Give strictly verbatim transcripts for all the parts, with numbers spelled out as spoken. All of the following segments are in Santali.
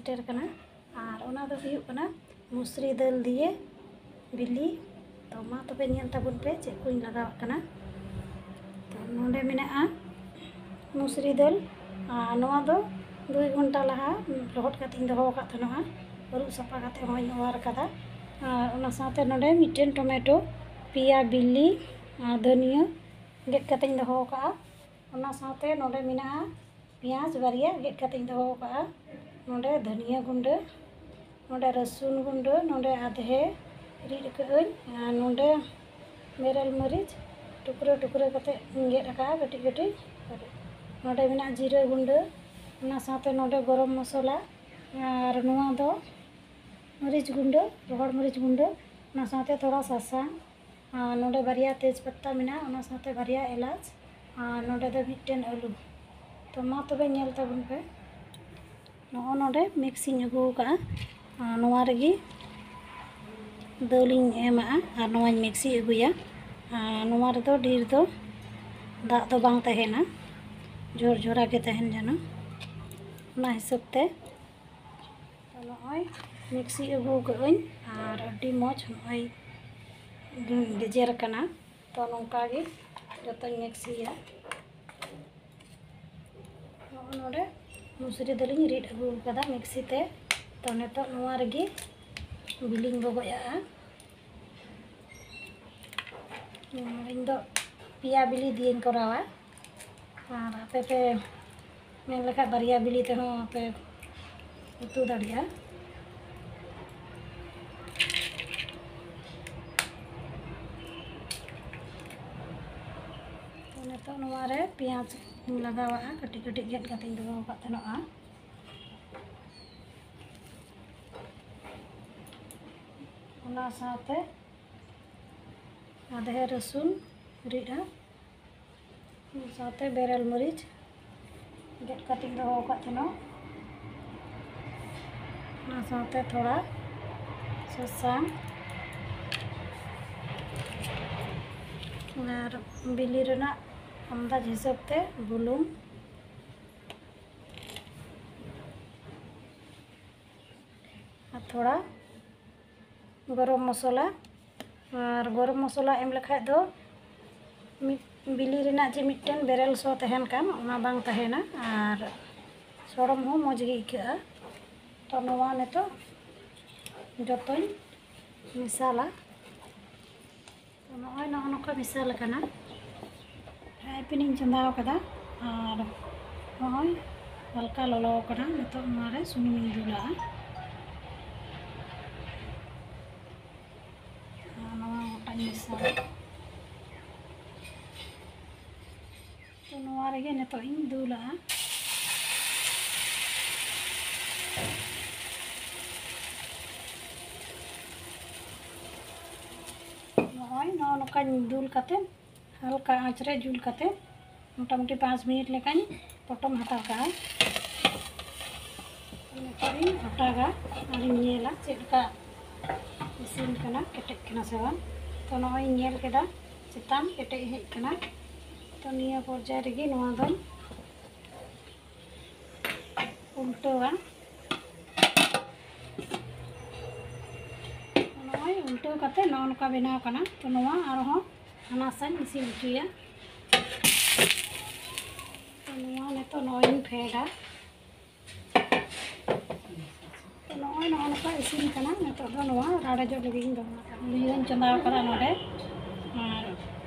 ᱥᱮᱴᱮᱨ ᱠᱟᱱᱟ᱾ ᱟᱨ ᱚᱱᱟ ᱫᱚ ᱦᱩᱭᱩᱜ ᱠᱟᱱᱟ ᱢᱩᱥᱨᱤ ᱫᱟᱹᱞ ᱫᱤᱭᱮ ᱵᱤᱞᱤ᱾ ᱛᱚ ᱢᱟ ᱛᱚᱵᱮ ᱧᱮᱞ ᱛᱟᱵᱚᱱ ᱯᱮ ᱪᱮᱫ ᱠᱚᱧ ᱞᱟᱜᱟᱣᱟᱜ ᱠᱟᱱᱟ᱾ ᱛᱚ ᱱᱚᱰᱮ ᱢᱮᱱᱟᱜᱼᱟ ᱢᱩᱥᱨᱤ ᱫᱟᱹᱞ, ᱟᱨ ᱱᱚᱣᱟ ᱫᱚ ᱫᱩᱭ ᱜᱷᱚᱱᱴᱟ ᱞᱟᱦᱟ ᱞᱚᱦᱚᱫ ᱠᱟᱛᱮᱧ ᱫᱚᱦᱚ ᱟᱠᱟᱫ ᱛᱟᱦᱮᱱᱚᱜᱼᱟ᱾ ᱟᱹᱨᱩᱵ ᱥᱟᱯᱷᱟ ᱠᱟᱛᱮ ᱦᱚᱸᱧ ᱚᱣᱟᱨ ᱟᱠᱟᱫᱟ᱾ ᱟᱨ ᱚᱱᱟ ᱥᱟᱶᱛᱮ ᱱᱚᱰᱮ ᱢᱤᱫᱴᱮᱱ ᱴᱚᱢᱮᱴᱳ, ᱯᱮᱭᱟ ᱵᱤᱞᱤ, ᱟᱨ ᱫᱷᱟᱹᱱᱤᱭᱟᱹ ᱜᱮᱫ ᱠᱟᱛᱮᱧ ᱫᱚᱦᱚ ᱟᱠᱟᱫᱼᱟ᱾ ᱚᱱᱟ ᱥᱟᱶᱛᱮ ᱱᱚᱰᱮ ᱢᱮᱱᱟᱜᱼᱟ ᱯᱮᱸᱭᱟᱡᱽ ᱵᱟᱨᱭᱟ ᱜᱮᱫ ᱠᱟᱛᱮᱧ ᱫᱚᱦᱚ ᱟᱠᱟᱫᱼᱟ᱾ ᱱᱚᱰᱮ ᱫᱷᱟᱹᱱᱤᱭᱟᱹ ᱜᱩᱸᱰᱟᱹ, ᱱᱚᱰᱮ ᱨᱟᱹᱥᱩᱱ ᱜᱩᱸᱰᱟᱹ, ᱱᱚᱰᱮ ᱟᱫᱷᱮ ᱨᱤᱫ ᱟᱠᱟᱫᱟᱹᱧ, ᱟᱨ ᱱᱚᱰᱮ ᱵᱮᱨᱮᱞ ᱢᱟᱹᱨᱤᱪ ᱴᱩᱠᱨᱟᱹ ᱴᱩᱠᱨᱟᱹ ᱠᱟᱛᱮ ᱤᱧ ᱜᱮᱫ ᱟᱠᱟᱫᱼᱟ ᱠᱟᱹᱴᱤᱡ ᱠᱟᱹᱴᱤᱡ᱾ ᱱᱚᱰᱮ ᱢᱮᱱᱟᱜᱼᱟ ᱡᱤᱨᱟᱹ ᱜᱩᱸᱰᱟᱹ, ᱚᱱᱟ ᱥᱟᱶᱛᱮ ᱱᱚᱰᱮ ᱜᱚᱨᱚᱢ ᱢᱚᱥᱞᱟ, ᱟᱨ ᱱᱚᱣᱟ ᱫᱚ ᱢᱟᱹᱨᱤᱪ ᱜᱩᱸᱰᱟᱹ, ᱨᱚᱦᱚᱲ ᱢᱟᱹᱨᱤᱪ ᱜᱩᱸᱰᱟᱹ, ᱚᱱᱟ ᱥᱟᱶᱛᱮ ᱛᱷᱚᱲᱟ ᱥᱟᱥᱟᱝ, ᱟᱨ ᱱᱚᱰᱮ ᱵᱟᱨᱭᱟ ᱛᱮᱡᱽ ᱯᱟᱛᱟ ᱢᱮᱱᱟᱜᱼᱟ, ᱚᱱᱟ ᱥᱟᱶᱛᱮ ᱵᱟᱨᱭᱟ ᱮᱞᱟᱪ, ᱟᱨ ᱱᱚᱰᱮ ᱫᱚ ᱢᱤᱫᱴᱮᱱ ᱟᱹᱞᱩ᱾ ᱛᱚ ᱢᱟ ᱛᱚᱵᱮ ᱧᱮᱞ ᱛᱟᱵᱚᱱ ᱯᱮ᱾ ᱱᱚᱜᱼᱚ ᱱᱚᱰᱮ ᱢᱤᱠᱥᱤᱧ ᱟᱹᱜᱩ ᱟᱠᱟᱫᱼᱟ, ᱟᱨ ᱱᱚᱣᱟ ᱨᱮᱜᱮ ᱫᱟᱹᱞᱤᱧ ᱮᱢᱟᱜᱼᱟ ᱟᱨ ᱱᱚᱣᱟᱧ ᱢᱤᱠᱥᱤ ᱟᱹᱜᱩᱭᱟ᱾ ᱟᱨ ᱱᱚᱣᱟ ᱨᱮᱫᱚ ᱰᱷᱮᱨ ᱫᱚ ᱫᱟᱜ ᱫᱚ ᱵᱟᱝ ᱛᱟᱦᱮᱱᱟ, ᱡᱷᱚᱨ ᱡᱷᱚᱨᱟ ᱜᱮ ᱛᱟᱦᱮᱱ ᱡᱮᱱᱚ, ᱚᱱᱟ ᱦᱤᱥᱟᱹᱵ ᱛᱮ᱾ ᱛᱚ ᱱᱚᱜᱼᱚᱭ ᱢᱤᱠᱥᱤ ᱟᱹᱜᱩ ᱟᱠᱟᱫᱟᱹᱧ ᱟᱨ ᱟᱹᱰᱤ ᱢᱚᱡᱽ ᱱᱚᱜᱼᱚᱭ ᱜᱮᱡᱮᱨ ᱠᱟᱱᱟ᱾ ᱛᱚ ᱱᱚᱝᱠᱟ ᱜᱮ ᱡᱚᱛᱚᱧ ᱢᱤᱠᱥᱤᱭᱟ᱾ ᱱᱚᱜᱼᱚ ᱱᱚᱰᱮ ᱢᱩᱥᱨᱤ ᱫᱟᱹᱞᱤᱧ ᱨᱤᱫ ᱟᱹᱜᱩ ᱟᱠᱟᱫᱟ ᱢᱤᱠᱥᱤ ᱛᱮ᱾ ᱛᱚ ᱱᱤᱛᱚᱜ ᱱᱚᱣᱟ ᱨᱮᱜᱮ ᱵᱤᱞᱤᱧ ᱵᱚᱜᱚᱡᱟᱜᱼᱟ᱾ ᱤᱧ ᱫᱚ ᱯᱮᱭᱟ ᱵᱤᱞᱤ ᱫᱤᱭᱮᱧ ᱠᱚᱨᱟᱣᱟ, ᱟᱨ ᱟᱯᱮ ᱯᱮ ᱢᱮᱱ ᱞᱮᱠᱷᱟᱡ ᱵᱟᱨᱭᱟ ᱵᱤᱞᱤ ᱛᱮᱦᱚᱸ ᱯᱮ ᱩᱛᱩ ᱫᱟᱲᱮᱭᱟᱜᱼᱟ᱾ ᱛᱚ ᱱᱤᱛᱚᱜ ᱱᱚᱣᱟ ᱨᱮ ᱯᱮᱸᱭᱟᱡᱽ ᱤᱧ ᱞᱟᱜᱟᱣᱟᱜᱼᱟ, ᱠᱟᱹᱴᱤᱡ ᱠᱟᱹᱴᱤᱡ ᱜᱮᱫ ᱠᱟᱛᱮᱧ ᱫᱚᱦᱚ ᱟᱠᱟᱫ ᱛᱟᱦᱮᱱᱚᱜᱼᱟ᱾ ᱚᱱᱟ ᱥᱟᱶᱛᱮ ᱟᱫᱷᱮ ᱨᱟᱹᱥᱩᱱ ᱨᱤᱫ ᱟᱜ, ᱚᱱᱟ ᱥᱟᱶᱛᱮ ᱵᱮᱨᱮᱞ ᱢᱟᱹᱨᱤᱪ ᱜᱮᱫ ᱠᱟᱛᱮᱧ ᱫᱚᱦᱚ ᱟᱠᱟᱫ ᱛᱟᱦᱮᱱᱟ, ᱚᱱᱟ ᱥᱟᱶᱛᱮ ᱛᱷᱚᱲᱟ ᱥᱟᱥᱟᱝ ᱟᱨ ᱵᱤᱞᱤ ᱨᱮᱱᱟᱜ ᱟᱱᱫᱟᱡᱽ ᱦᱤᱥᱟᱹᱵ ᱛᱮ ᱵᱩᱞᱩᱝ᱾ ᱛᱷᱚᱲᱟ ᱜᱚᱨᱚᱢ ᱢᱚᱥᱞᱟ᱾ ᱟᱨ ᱜᱚᱨᱚᱢ ᱢᱚᱥᱞᱟ ᱮᱢ ᱞᱮᱠᱷᱟᱡ ᱫᱚ ᱢᱤᱫ ᱵᱤᱞᱤ ᱨᱮᱱᱟᱜ ᱡᱮ ᱢᱤᱫᱴᱮᱱ ᱵᱮᱨᱮᱞ ᱥᱚ ᱛᱟᱦᱮᱱ ᱠᱟᱱ, ᱚᱱᱟ ᱵᱟᱝ ᱛᱟᱦᱮᱱᱟ ᱟᱨ ᱥᱚᱲᱚᱢ ᱦᱚᱸ ᱢᱚᱡᱽ ᱜᱮ ᱟᱹᱭᱠᱟᱹᱜᱼᱟ᱾ ᱛᱚ ᱱᱚᱣᱟ ᱱᱤᱛᱚᱜ ᱡᱚᱛᱚᱧ ᱢᱮᱥᱟᱞᱟ᱾ ᱛᱚ ᱱᱚᱜᱼᱚᱭ ᱱᱚᱜᱼᱚ ᱱᱚᱝᱠᱟ ᱢᱮᱥᱟᱞ ᱟᱠᱟᱱᱟ᱾ ᱯᱷᱨᱟᱭ ᱯᱮᱱ ᱤᱧ ᱪᱚᱸᱫᱟᱣ ᱠᱟᱫᱟ ᱟᱨ ᱱᱚᱜᱼᱚᱭ ᱦᱟᱞᱠᱟ ᱞᱚᱞᱚ ᱟᱠᱟᱱᱟ᱾ ᱱᱤᱛᱚᱜ ᱱᱚᱣᱟ ᱨᱮ ᱥᱩᱱᱩᱢ ᱤᱧ ᱫᱩᱞᱟᱜᱼᱟ᱾ ᱟᱨ ᱱᱚᱣᱟ ᱜᱚᱴᱟᱧ ᱢᱮᱥᱟᱞᱟ᱾ ᱛᱚ ᱱᱚᱣᱟ ᱨᱮᱜᱮ ᱱᱤᱛᱚᱜ ᱤᱧ ᱫᱩᱞᱟᱜᱼᱟ᱾ ᱱᱚᱜᱼᱚᱭ ᱱᱚᱜᱼᱚ ᱱᱚᱝᱠᱟᱧ ᱫᱩᱞ ᱠᱟᱛᱮ, ᱦᱟᱞᱠᱟ ᱟᱸᱪ ᱨᱮ ᱡᱩᱞ ᱠᱟᱛᱮ ᱢᱚᱴᱟᱢᱩᱴᱤ ᱯᱟᱸᱪ ᱢᱤᱱᱤᱴ ᱞᱮᱠᱟᱧ ᱯᱚᱴᱚᱢ ᱦᱟᱛᱟᱲ ᱠᱟᱜᱼᱟ᱾ ᱱᱤᱛᱚᱜ ᱤᱧ ᱚᱴᱟᱜᱟ ᱟᱨᱤᱧ ᱧᱮᱞᱟ ᱪᱮᱫ ᱞᱮᱠᱟ ᱤᱥᱤᱱ ᱠᱟᱱᱟ, ᱠᱮᱴᱮᱡ ᱠᱟᱱᱟ ᱥᱮ ᱵᱟᱝ᱾ ᱛᱚ ᱱᱚᱜᱼᱚᱭ ᱤᱧ ᱧᱮᱞ ᱠᱮᱫᱟ ᱪᱮᱛᱟᱱ ᱠᱮᱴᱮᱡ ᱦᱮᱡ ᱠᱟᱱᱟ᱾ ᱛᱚ ᱱᱤᱭᱟᱹ ᱯᱚᱨᱡᱟᱭ ᱨᱮᱜᱮ ᱱᱚᱣᱟ ᱫᱚᱧ ᱩᱞᱴᱟᱹᱣᱟ᱾ ᱱᱚᱜᱼᱚᱭ ᱩᱞᱴᱟᱹᱣ ᱠᱟᱛᱮ ᱱᱚᱜᱼᱚ ᱱᱚᱝᱠᱟ ᱵᱮᱱᱟᱣ ᱠᱟᱱᱟ᱾ ᱛᱚ ᱱᱚᱣᱟ ᱟᱨᱦᱚᱸ ᱦᱟᱱᱟ ᱥᱟᱧ ᱤᱥᱤᱱ ᱦᱚᱪᱚᱭᱟ᱾ ᱛᱚ ᱱᱚᱣᱟ ᱱᱤᱛᱚᱜ ᱱᱚᱜᱼᱚᱭ ᱤᱧ ᱯᱷᱮᱰᱟ᱾ ᱛᱚ ᱱᱚᱜᱼᱚᱭ ᱱᱚᱜᱼᱚ ᱱᱚᱝᱠᱟ ᱤᱥᱤᱱ ᱠᱟᱱᱟ᱾ ᱱᱤᱛᱚᱜ ᱫᱚ ᱱᱚᱣᱟ ᱨᱟᱲᱮᱡᱚᱜ ᱞᱟᱹᱜᱤᱫ ᱤᱧ ᱫᱚᱦᱚ ᱠᱟᱜᱼᱟ᱾ ᱞᱩᱭᱦᱟᱹᱧ ᱪᱚᱸᱫᱟᱣ ᱠᱟᱫᱟ ᱱᱚᱰᱮ, ᱟᱨ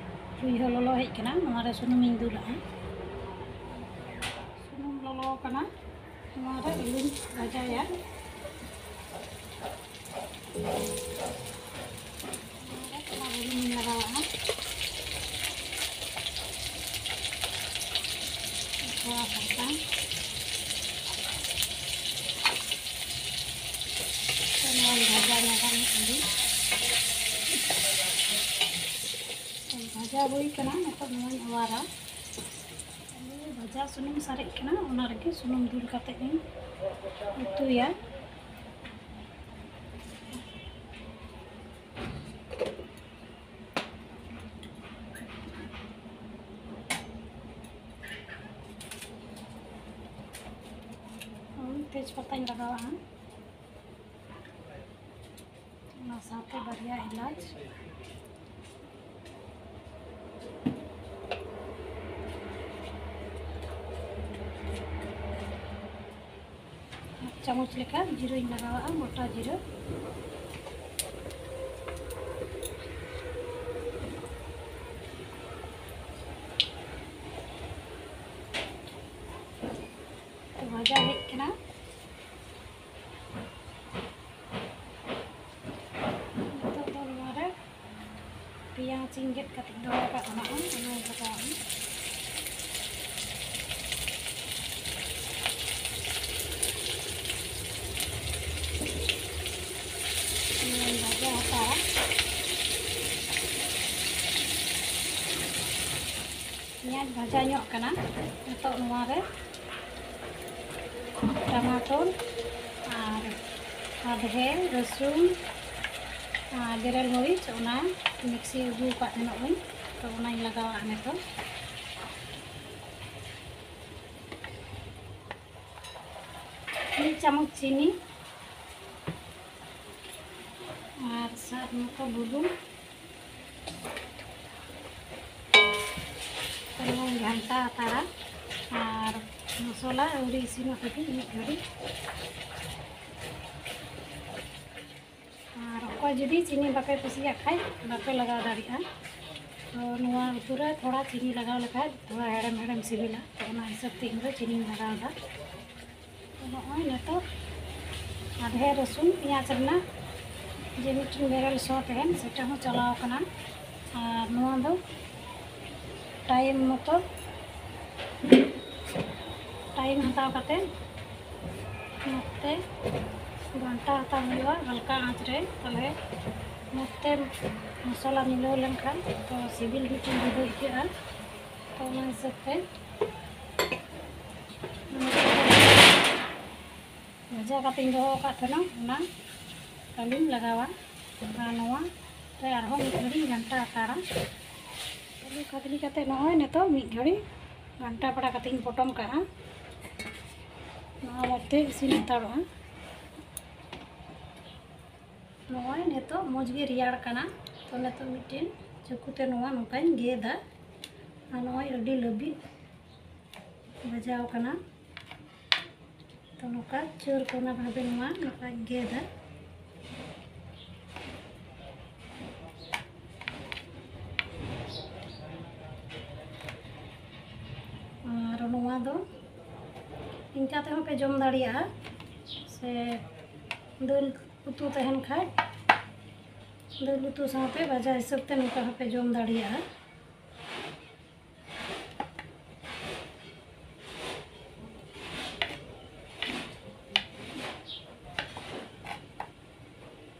ᱞᱩᱭᱦᱟᱹ ᱞᱚᱞᱚ ᱦᱮᱡ ᱠᱟᱱᱟ᱾ ᱱᱚᱣᱟ ᱨᱮ ᱥᱩᱱᱩᱢᱤᱧ ᱫᱩᱞᱟᱜᱼᱟ᱾ ᱥᱩᱱᱩᱢ ᱞᱚᱞᱚ ᱠᱟᱱᱟ, ᱱᱚᱣᱟ ᱨᱮ ᱟᱹᱞᱩᱧ ᱵᱷᱟᱡᱟᱭᱟ᱾ ᱱᱚᱣᱟ ᱨᱮ ᱛᱷᱚᱲᱟ ᱵᱩᱞᱩᱝ ᱤᱧ ᱞᱟᱜᱟᱣᱟᱜᱼᱟ, ᱛᱷᱚᱲᱟ ᱥᱟᱥᱟᱝ᱾ ᱛᱚ ᱱᱚᱣᱟᱧ ᱵᱷᱟᱡᱟ ᱧᱚᱜᱟ ᱢᱤᱫ ᱜᱷᱟᱹᱲᱤᱡ᱾ ᱵᱷᱟᱡᱟ ᱦᱩᱭ ᱠᱟᱱᱟ, ᱱᱤᱛᱚᱜ ᱱᱚᱣᱟᱧ ᱚᱣᱟᱨᱟ᱾ ᱵᱷᱟᱡᱟ ᱥᱩᱱᱩᱢ ᱥᱟᱨᱮᱡ ᱠᱟᱱᱟ, ᱚᱱᱟ ᱨᱮᱜᱮ ᱥᱩᱱᱩᱢ ᱫᱩᱞ ᱠᱟᱛᱮ ᱤᱧ ᱩᱛᱩᱭᱟ᱾ ᱛᱮᱡᱽ ᱯᱟᱛᱟᱧ ᱞᱟᱜᱟᱣᱟᱜᱼᱟ᱾ ᱚᱱᱟ ᱥᱟᱶᱛᱮ ᱵᱟᱨᱭᱟ ᱮᱞᱟᱪ, ᱪᱟᱢᱚᱪ ᱞᱮᱠᱟ ᱡᱤᱨᱟᱹᱧ ᱞᱟᱜᱟᱣᱟᱜᱼᱟ, ᱜᱚᱴᱟ ᱡᱤᱨᱟᱹ᱾ ᱛᱚ, ᱵᱷᱟᱡᱟ ᱦᱮᱡ ᱠᱟᱱᱟ᱾ ᱱᱤᱛᱚᱜ ᱫᱚ ᱱᱚᱣᱟ ᱨᱮ ᱯᱮᱸᱭᱟᱡᱽ ᱤᱧ ᱜᱮᱫ ᱠᱟᱛᱮ ᱫᱚᱦᱚ ᱟᱠᱟᱫ ᱛᱟᱦᱮᱱᱟ, ᱚᱱᱟᱧ ᱞᱟᱜᱟᱣᱟᱜᱼᱟ᱾ ᱚᱱᱟᱧ ᱵᱷᱟᱡᱟ ᱦᱟᱛᱟᱲᱟ᱾ ᱯᱮᱸᱭᱟᱡᱽ ᱵᱷᱟᱡᱟ ᱧᱚᱜ ᱠᱟᱱᱟ᱾ ᱱᱤᱛᱚᱜ ᱱᱚᱣᱟ ᱨᱮ ᱴᱟᱢᱟᱴᱳᱞ ᱟᱨ ᱟᱫᱷᱮ ᱨᱟᱹᱥᱩᱱ ᱟᱨ ᱵᱮᱨᱮᱞ ᱢᱟᱹᱨᱤᱪ, ᱚᱱᱟ ᱢᱤᱠᱥᱤ ᱟᱹᱜᱩ ᱟᱠᱟᱫ ᱛᱟᱦᱮᱱᱚᱜ ᱟᱹᱧ, ᱛᱚ ᱚᱱᱟᱧ ᱞᱟᱜᱟᱣᱟᱜᱼᱟ ᱱᱤᱛᱚᱜ᱾ ᱢᱤᱫ ᱪᱟᱢᱚᱪ ᱪᱤᱱᱤ ᱟᱨ ᱥᱟᱫ ᱢᱚᱛᱚ ᱵᱩᱞᱩᱝ᱾ ᱛᱟᱦᱞᱮᱧ ᱜᱷᱟᱱᱴᱟ ᱦᱟᱛᱟᱲᱟ ᱟᱨ ᱢᱚᱥᱞᱟ ᱟᱹᱣᱨᱤ ᱤᱥᱤᱱᱚᱜ ᱛᱟᱹᱵᱤᱡ ᱢᱤᱫ ᱜᱷᱟᱹᱲᱤᱡ᱾ ᱟᱨ ᱚᱠᱚᱭ ᱡᱩᱫᱤ ᱪᱤᱱᱤ ᱵᱟᱯᱮ ᱠᱩᱥᱤᱭᱟᱜ ᱠᱷᱟᱡ, ᱵᱟᱯᱮ ᱞᱟᱜᱟᱣ ᱫᱟᱲᱮᱭᱟᱜᱼᱟ᱾ ᱛᱚ ᱱᱚᱣᱟ ᱩᱛᱩ ᱨᱮ ᱛᱷᱚᱲᱟ ᱪᱤᱱᱤ ᱞᱟᱜᱟᱣ ᱞᱮᱠᱷᱟᱡ ᱛᱷᱚᱲᱟ ᱦᱮᱲᱮᱢ ᱦᱮᱲᱮᱢ ᱥᱤᱵᱤᱞᱟ, ᱛᱚ ᱚᱱᱟ ᱦᱤᱥᱟᱹᱵ ᱛᱮ ᱤᱧ ᱫᱚ ᱪᱤᱱᱤᱧ ᱞᱟᱜᱟᱣ ᱮᱫᱟ᱾ ᱛᱚ ᱱᱚᱜᱼᱚᱭ ᱱᱤᱛᱚᱜ ᱟᱫᱷᱮ ᱨᱟᱹᱥᱩᱱ ᱯᱮᱸᱭᱟᱡᱽ ᱨᱮᱱᱟᱜ ᱡᱮ ᱢᱤᱫᱴᱮᱱ ᱵᱮᱨᱮᱞ ᱥᱚ ᱛᱟᱦᱮᱱ, ᱥᱮᱴᱟ ᱦᱚᱸ ᱪᱟᱞᱟᱣ ᱟᱠᱟᱱᱟ᱾ ᱟᱨ ᱱᱚᱣᱟ ᱫᱚ ᱴᱟᱭᱤᱢ ᱢᱚᱛᱚ, ᱴᱟᱭᱤᱢ ᱦᱟᱛᱟᱣ ᱠᱟᱛᱮ ᱱᱚᱛᱮ ᱜᱷᱟᱱᱴᱟ ᱦᱟᱛᱟᱣ ᱦᱩᱭᱩᱜᱼᱟ ᱦᱟᱞᱠᱟ ᱟᱸᱪ ᱨᱮ, ᱛᱟᱦᱞᱮ ᱱᱚᱛᱮ ᱢᱚᱥᱞᱟ ᱢᱤᱞᱟᱹᱣ ᱞᱮᱱᱠᱷᱟᱱ ᱛᱚ ᱥᱤᱵᱤᱞ ᱢᱤᱫᱴᱮᱱ ᱡᱩᱫᱟᱹ ᱟᱹᱭᱠᱟᱹᱜᱼᱟ᱾ ᱛᱚ ᱚᱱᱟ ᱦᱤᱥᱟᱹᱵ ᱛᱮ ᱵᱷᱟᱡᱟ ᱠᱟᱛᱮᱧ ᱫᱚᱦᱚ ᱟᱠᱟᱫ ᱛᱟᱦᱮᱱᱟ, ᱚᱱᱟ ᱟᱹᱞᱩᱧ ᱞᱟᱜᱟᱣᱟ᱾ ᱟᱨ ᱱᱚᱣᱟ ᱨᱮ ᱟᱨᱦᱚᱸ ᱢᱤᱫ ᱜᱷᱟᱹᱲᱤᱡ ᱜᱷᱟᱱᱴᱟ ᱦᱟᱛᱟᱲᱟ᱾ ᱟᱹᱞᱩ ᱠᱷᱟᱫᱽᱞᱮ ᱠᱟᱛᱮ ᱱᱚᱜᱼᱚᱭ ᱱᱤᱛᱚᱜ ᱢᱤᱫ ᱜᱷᱟᱹᱲᱤᱡ ᱜᱷᱟᱱᱴᱟ ᱵᱟᱲᱟ ᱠᱟᱛᱮᱧ ᱯᱚᱴᱚᱢ ᱠᱟᱜᱼᱟ᱾ ᱱᱚᱣᱟ ᱢᱚᱡᱽ ᱛᱮ ᱤᱥᱤᱱ ᱦᱟᱛᱟᱲᱚᱜᱼᱟ᱾ ᱱᱚᱜᱼᱚᱭ ᱱᱤᱛᱚᱜ ᱢᱚᱡᱽ ᱜᱮ ᱨᱮᱭᱟᱲ ᱠᱟᱱᱟ᱾ ᱛᱚ ᱱᱤᱛᱚᱜ ᱢᱤᱫᱴᱮᱱ ᱪᱟᱹᱠᱩ ᱛᱮ ᱱᱚᱣᱟ ᱱᱚᱝᱠᱟᱧ ᱜᱮᱫᱟ᱾ ᱟᱨ ᱱᱚᱜᱼᱚᱭ ᱟᱹᱰᱤ ᱞᱟᱹᱵᱤᱫ ᱵᱷᱟᱡᱟᱣ ᱠᱟᱱᱟ᱾ ᱛᱚ ᱱᱚᱝᱠᱟ ᱪᱟᱹᱨ ᱠᱚᱱᱟ ᱵᱷᱟᱵᱮ ᱱᱚᱣᱟ ᱱᱚᱝᱠᱟᱧ ᱜᱮᱫᱟ᱾ ᱟᱨ ᱱᱚᱣᱟ ᱫᱚ ᱤᱱᱠᱟ ᱛᱮᱦᱚᱸ ᱯᱮ ᱡᱚᱢ ᱫᱟᱲᱮᱭᱟᱜᱼᱟ, ᱥᱮ ᱫᱟᱹᱞ ᱩᱛᱩ ᱛᱟᱦᱮᱱ ᱠᱷᱟᱡ, ᱫᱟᱹᱞ ᱩᱛᱩ ᱥᱟᱶᱛᱮ ᱵᱷᱟᱡᱟ ᱦᱤᱥᱟᱹᱵ ᱛᱮ ᱱᱚᱝᱠᱟ ᱦᱚᱸᱯᱮ ᱡᱚᱢ ᱫᱟᱲᱮᱭᱟᱜᱼᱟ᱾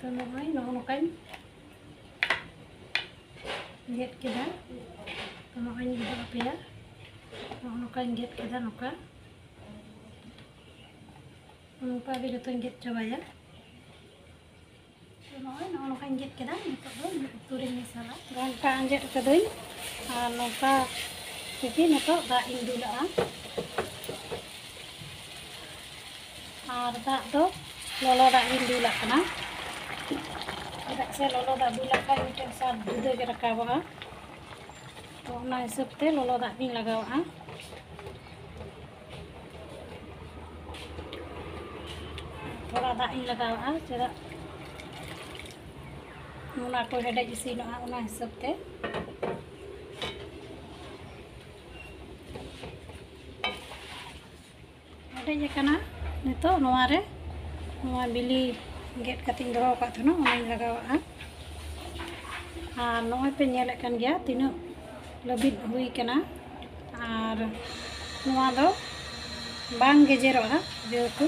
ᱛᱚ ᱱᱚᱜᱼᱚᱭ ᱱᱚᱜᱼᱚ ᱱᱚᱝᱠᱟᱧ ᱜᱮᱫ ᱠᱮᱫᱟ᱾ ᱛᱚ ᱱᱚᱜᱼᱚᱭ ᱤᱧ ᱩᱫᱩᱜ ᱟᱯᱮᱭᱟ, ᱱᱚᱜᱼᱚ ᱱᱚᱝᱠᱟᱧ ᱜᱮᱫ ᱠᱮᱫᱟ᱾ ᱱᱚᱝᱠᱟ ᱱᱚᱝᱠᱟ ᱜᱮ ᱡᱚᱛᱚᱧ ᱜᱮᱫ ᱪᱟᱵᱟᱭᱟ᱾ ᱛᱚ ᱱᱚᱜᱼᱚᱭ ᱱᱚᱜᱼᱚ ᱱᱚᱝᱠᱟᱧ ᱜᱮᱫ ᱠᱮᱫᱟ᱾ ᱱᱤᱛᱚᱜ ᱫᱚ ᱢᱤᱫ ᱩᱛᱩ ᱨᱤᱧ ᱢᱮᱥᱟᱞᱟ᱾ ᱜᱷᱟᱱᱴᱟ ᱟᱸᱡᱮᱫ ᱠᱟᱹᱫᱟᱹᱧ ᱟᱨ ᱱᱚᱝᱠᱟ ᱛᱮᱜᱮ ᱱᱤᱛᱚᱜ ᱫᱟᱜ ᱤᱧ ᱫᱩᱞᱟᱜᱼᱟ᱾ ᱟᱨ ᱫᱟᱜ ᱫᱚ ᱞᱚᱞᱚ ᱫᱟᱜ ᱜᱤᱧ ᱫᱩᱞᱟᱜ ᱠᱟᱱᱟ, ᱪᱮᱫᱟᱜ ᱥᱮ ᱞᱚᱞᱚ ᱫᱟᱜ ᱫᱩᱞᱟᱜ ᱠᱷᱟᱱ ᱢᱤᱫᱴᱮᱱ ᱥᱟᱫ ᱡᱩᱫᱟᱹ ᱜᱮ ᱨᱟᱠᱟᱵᱚᱜᱼᱟ᱾ ᱛᱚ ᱚᱱᱟ ᱦᱤᱥᱟᱹᱵ ᱛᱮ ᱞᱚᱞᱚ ᱫᱟᱜ ᱜᱤᱧ ᱞᱟᱜᱟᱣᱟᱜᱼᱟ᱾ ᱛᱷᱚᱲᱟ ᱫᱟᱜ ᱤᱧ ᱞᱟᱜᱟᱣᱟᱜᱼᱟ, ᱪᱮᱫᱟᱜ ᱚᱱᱟ ᱠᱚ ᱦᱮᱰᱮᱡ ᱤᱥᱤᱱᱚᱜᱼᱟ, ᱚᱱᱟ ᱦᱤᱥᱟᱹᱵ ᱛᱮ᱾ ᱦᱮᱰᱮᱡ ᱟᱠᱟᱱᱟ᱾ ᱱᱤᱛᱚᱜ ᱱᱚᱣᱟ ᱨᱮ ᱱᱚᱣᱟ ᱵᱤᱞᱤ ᱜᱮᱫ ᱠᱟᱛᱮᱧ ᱫᱚᱦᱚ ᱟᱠᱟᱫ ᱛᱟᱦᱮᱱᱟ, ᱚᱱᱟᱧ ᱞᱟᱜᱟᱣᱟᱜᱼᱟ᱾ ᱟᱨ ᱱᱚᱜᱼᱚᱭ ᱯᱮ ᱧᱮᱞᱮᱫ ᱠᱟᱱ ᱜᱮᱭᱟ ᱛᱤᱱᱟᱹᱜ ᱞᱟᱹᱵᱤᱫ ᱦᱩᱭ ᱠᱟᱱᱟ᱾ ᱟᱨ ᱱᱚᱣᱟ ᱫᱚ ᱵᱟᱝ ᱜᱮᱡᱮᱨᱚᱜᱼᱟ, ᱡᱮᱦᱮᱛᱩ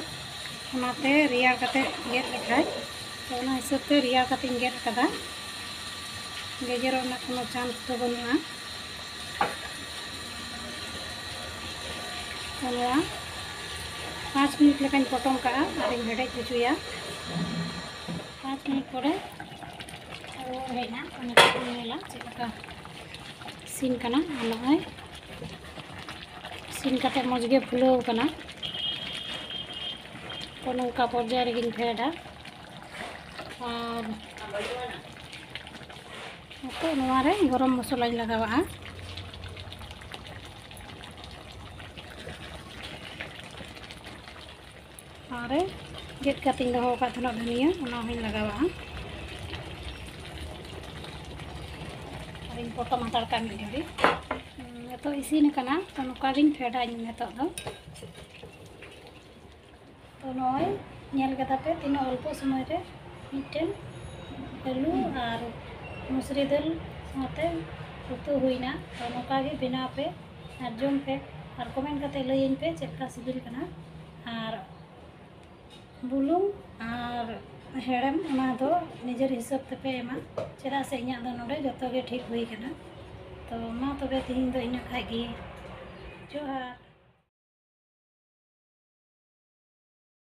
ᱚᱱᱟᱛᱮ ᱨᱮᱭᱟᱲ ᱠᱟᱛᱮ ᱜᱮᱫ ᱞᱮᱠᱷᱟᱡ, ᱛᱚ ᱚᱱᱟ ᱦᱤᱥᱟᱹᱵ ᱛᱮ ᱨᱮᱭᱟᱲ ᱠᱟᱛᱮᱧ ᱜᱮᱫ ᱟᱠᱟᱫᱟ᱾ ᱜᱮᱡᱮᱨᱚᱜ ᱨᱮᱱᱟᱜ ᱠᱳᱱᱳ ᱪᱟᱱᱥ ᱫᱚ ᱵᱟᱹᱱᱩᱜᱼᱟ᱾ ᱛᱚ ᱱᱚᱣᱟ ᱯᱟᱸᱪ ᱢᱤᱱᱤᱴ ᱞᱮᱠᱟᱧ ᱯᱚᱴᱚᱢ ᱠᱟᱜᱼᱟ ᱟᱨᱤᱧ ᱦᱮᱰᱮᱡ ᱦᱚᱪᱚᱭᱟ᱾ ᱯᱟᱸᱪ ᱢᱤᱱᱤᱴ ᱯᱚᱨᱮ ᱨᱩᱣᱟᱹᱲ ᱦᱮᱡ ᱮᱱᱟ᱾ ᱱᱤᱛᱚᱜ ᱤᱧ ᱧᱮᱞᱟ ᱪᱮᱫ ᱞᱮᱠᱟ ᱤᱥᱤᱱ ᱠᱟᱱᱟ᱾ ᱟᱨ ᱱᱚᱜᱼᱚᱭ ᱤᱥᱤᱱ ᱠᱟᱛᱮ ᱢᱚᱡᱽ ᱜᱮ ᱯᱷᱩᱞᱟᱹᱣ ᱠᱟᱱᱟ᱾ ᱛᱚ ᱱᱚᱝᱠᱟ ᱯᱚᱨᱡᱟᱭ ᱨᱮᱜᱮᱧ ᱯᱷᱮᱰᱟ᱾ ᱟᱨ ᱱᱤᱛᱚᱜ ᱱᱚᱣᱟ ᱨᱮ ᱜᱚᱨᱚᱢ ᱢᱚᱥᱞᱟᱧ ᱞᱟᱜᱟᱣᱟᱜᱼᱟ᱾ ᱟᱨ ᱜᱮᱫ ᱠᱟᱛᱮᱧ ᱫᱚᱦᱚ ᱟᱠᱟᱫ ᱛᱟᱦᱮᱱᱟ ᱫᱷᱩᱱᱤᱭᱟᱹ, ᱚᱱᱟ ᱦᱚᱸᱧ ᱞᱟᱜᱟᱣᱟᱜᱼᱟ᱾ ᱟᱨᱤᱧ ᱯᱚᱴᱚᱢ ᱦᱟᱛᱟᱲ ᱠᱟᱜ ᱢᱤᱫ ᱜᱷᱟᱹᱲᱤᱡ᱾ ᱱᱤᱛᱚᱜ ᱤᱥᱤᱱ ᱟᱠᱟᱱᱟ, ᱛᱚ ᱱᱚᱝᱠᱟ ᱜᱤᱧ ᱯᱷᱮᱰᱟᱧ ᱱᱤᱛᱚᱜ ᱫᱚ᱾ ᱛᱚ ᱱᱚᱜᱼᱚᱭ ᱧᱮᱞ ᱠᱮᱫᱟ ᱯᱮ ᱛᱤᱱᱟᱹᱜ ᱚᱞᱯᱚ ᱥᱚᱢᱚᱭ ᱨᱮ ᱢᱤᱫᱴᱮᱱ ᱟᱹᱞᱩ ᱟᱨ ᱢᱩᱥᱨᱤ ᱫᱟᱹᱞ ᱥᱟᱶᱛᱮ ᱩᱛᱩ ᱦᱩᱭᱱᱟ᱾ ᱛᱚ ᱱᱚᱝᱠᱟ ᱜᱮ ᱵᱮᱱᱟᱣ ᱯᱮ ᱟᱨ ᱡᱚᱢ ᱯᱮ, ᱟᱨ ᱠᱚᱢᱮᱱᱴ ᱠᱟᱛᱮ ᱞᱟᱹᱭᱟᱹᱧ ᱯᱮ ᱪᱮᱫ ᱞᱮᱠᱟ ᱥᱤᱵᱤᱞ ᱠᱟᱱᱟ᱾ ᱟᱨ ᱵᱩᱞᱩᱝ ᱟᱨ ᱦᱮᱲᱮᱢ ᱚᱱᱟ ᱫᱚ ᱱᱤᱡᱮᱨ ᱦᱤᱥᱟᱹᱵ ᱛᱮᱯᱮ ᱮᱢᱟ, ᱪᱮᱫᱟᱜ ᱥᱮ ᱤᱧᱟᱹᱜ ᱫᱚ ᱱᱚᱰᱮ ᱡᱚᱛᱚ ᱜᱮ ᱴᱷᱤᱠ ᱦᱩᱭ ᱠᱟᱱᱟ᱾ ᱛᱚ ᱢᱟ ᱛᱚᱵᱮ ᱛᱤᱦᱤᱧ ᱫᱚ ᱤᱱᱟᱹᱜ ᱠᱷᱟᱡ ᱜᱮ᱾ ᱡᱚᱦᱟᱨ᱾